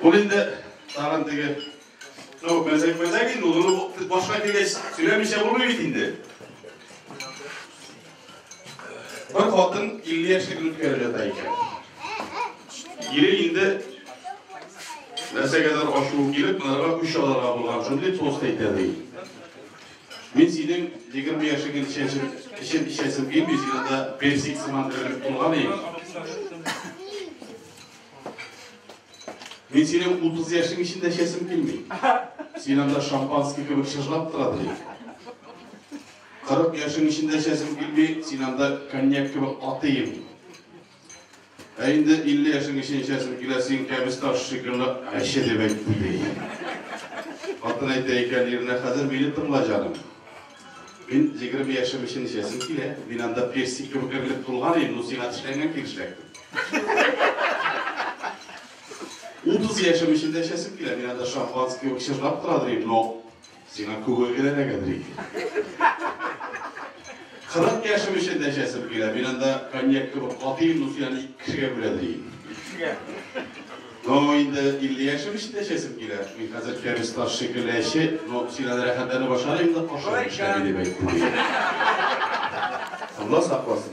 Ул инде тагын теге, ну, мәзәк-мәзәк инде, ул башка килгәч сөйләмичә булмый бит инде. Бер хатын 50 яшьлеген үткәреп ята икән. Ире инде нәрсәгәдер ачуы килеп, монарга үч алырга булган, шундый тост әйтә ди. Мин синең 20 яшеңне эчәсем, эчеп эчәсем килми, син анда персик сыман эрелеп тулган идең. Мин синең 30 яшең эчендә эчәсем килми. Син анда шампанский кебек чыжлап тора ди. 40 яшең эчендә эчәсем килми, син анда коньяк кебек атыйм. Ә инде 50 яшең өчен эчәсем килә, син кәбестә таш шикелле әче дип әйтте ди. Хатын әйтә икән иренә, хәзер мине тыңла, җаным. Мин 20 яшем өчен эчәсем килә. Мин анда персик кебек эрелеп тулган идем, ну сиңа тешләнгән килеш эләктем. 30 яшем өчен дә эчәсем килә. Мин анда шампанский кебек чыжлап тора дим, но сиңа күге генә эләгәдер икән. 40 яшем өчен дә эчәсем килә. Мин анда коньяк кебек катыйм, ну син аны ике кешегә бүләдер идең. Кешегә. Ну, инде 50 яшем өчен дә эчәсем килә. Мин хәзер кәбестә таш шикелле әче, но син аны рәхәтләнеп ашар идең дә кашыгың эшләми дип әйтте. Алла сакласын.